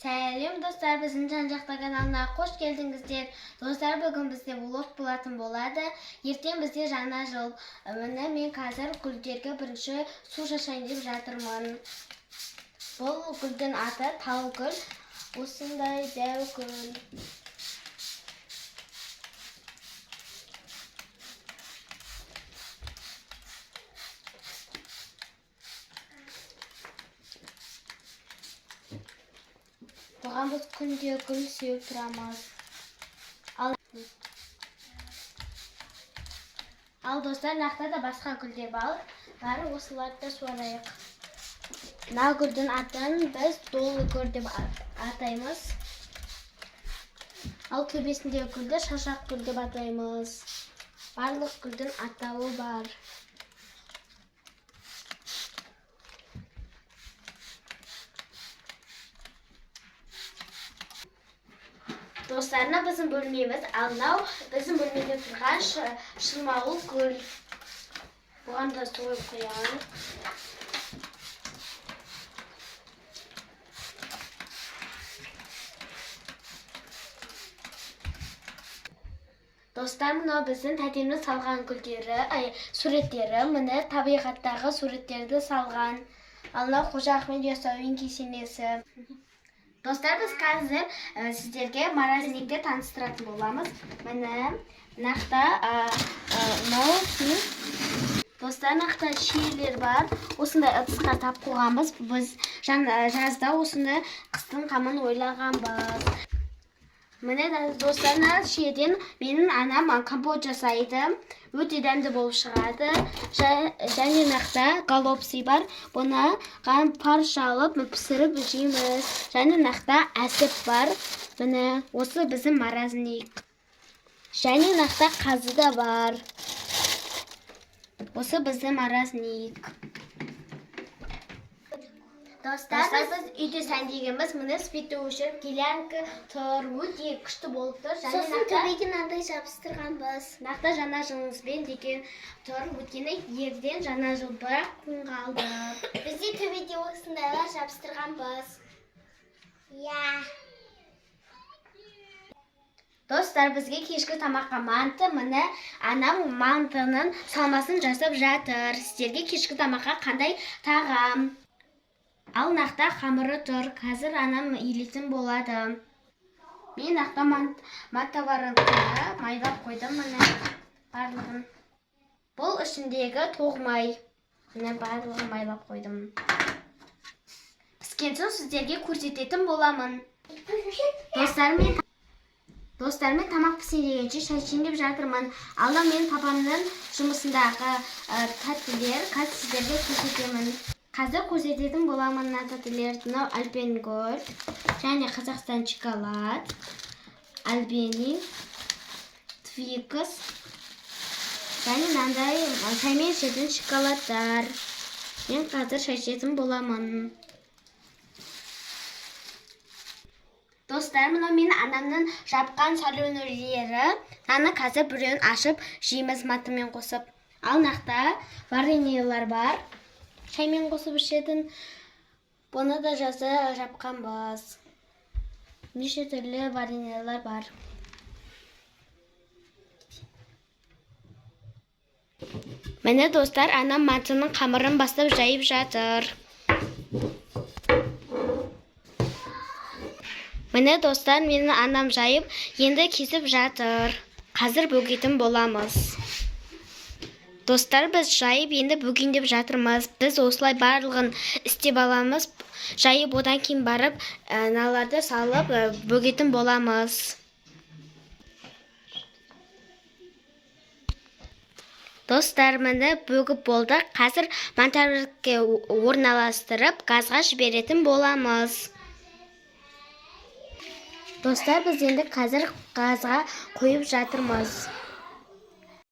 Сәлем, достар! Біздің Жан Жақта каналына қош келдіңіздер! Достар, бүгін бізде влог болатын болады. Ертең бізде жаңа жыл. Міне, мен қазір гүлдерге бірінші су шашайын деп жатырмын. Бұл гүлдің аты тал гүл. Осындай дәу гүл. Бұған біз күнде гүл сеуіп тұрамыз. Ал, достар, мынақта да басқа гүлдер бар. Бәрі осыларды да суарайық. Мына гүлдің атын біз долы гүл деп атаймыз. Ал төбесіндегі гүлді шашақ гүл деп атаймыз. Барлық гүлдің атауы бар. Достар, мына біздің бөлмеміз, ал мынау біздің бөлмеде тұрған шырмауық гүл. Бұған да су құйып қоямын. Достар, мынау біздің тәтемнің салған гүлдері, ай, суреттері. Міне, табиғаттағы суреттерді салған. Ал мынау Қожа Ахмет Яссауи кесенесі. Достар, біз қазір сіздерге морозильникті таныстыратын боламыз. Міне, мынақта мынау. Достар, мынақта шиелер бар. Осындай ыдысқа тап қойғанбыз. Біз жазда осындай қыстың қамын ойлағанбыз. Міне, достар, мына шиеден менің анам компот жасайды. Өте дәмді болып шығады. Және мынақта голубцы бар. Бұны пар алып пісіріп жейміз. Және мынақта әсіп бар. Міне, осы біздің морозильник. Және мынақта қазы да бар. Осы біздің морозильник. Достар, біз үйде сәндегенбіз. Міне, светті өшіріп, гирлянка тұр. Өте күшті болып тұр. Және Сосын төбеге мынандай жабыстырғанбыз. Нақты жаңа жылыңызбен деген тұр. Өйткені ертең жаңа жыл, бір-ақ күн қалды. Бізде төбеде осындайлар жабыстырғанбыз. Иә. Достар, бізге кешкі тамаққа манты. Міне, анам мантының салмасын жасап жатыр. Сіздерге кешкі тамаққа қандай тағам? Ал нақта қамыры тұр. Қазір анам илейтін болады. Мен нақта мантоварканы майлап қойдым, міне, барлығын. Бұл ішіндегі тоғмай. Міне, барлығын майлап қойдым. Піскен соң сіздерге көрсететін боламын. Достар, мен тамақ пісейін дегенше шай ішейін деп жатырмын. Ал мен папамның жұмысындағы тәттілер қазір сіздерге көрсетемін. Қазір көрсететін боламын мына тәттілерді. Мынау Альпен Гольд және Қазақстан шоколад, Альбени, Твикс және мынандай шаймен ішетін шоколадтар. Мен қазір шай ішетін боламын. Достар, мынау менің анамның жапқан соленьелері. Мынаны қазір біреуін ашып жейміз мантымен қосып. Ал мынақта вареньелар бар. Шаймен қосып ішетін. Бұны да жазда жапқанбыз. Неше түрлі вареньелар бар. Міне, достар, анам мантының қамырын бастап жайып жатыр. Міне, достар, менің анам жайып, енді кесіп жатыр. Қазір бөгетін боламыз. Достар, біз жайып, енді бөгейін деп жатырмыз. Біз осылай барлығын істеп аламыз. Жайып, одан кейін барып, мыналарды салып, бөгетін боламыз. Достар, міне, бөгіп болды. Қазір мантоварке орналастырып, газға жіберетін боламыз. Достар, біз енді қазір газға қойып жатырмыз.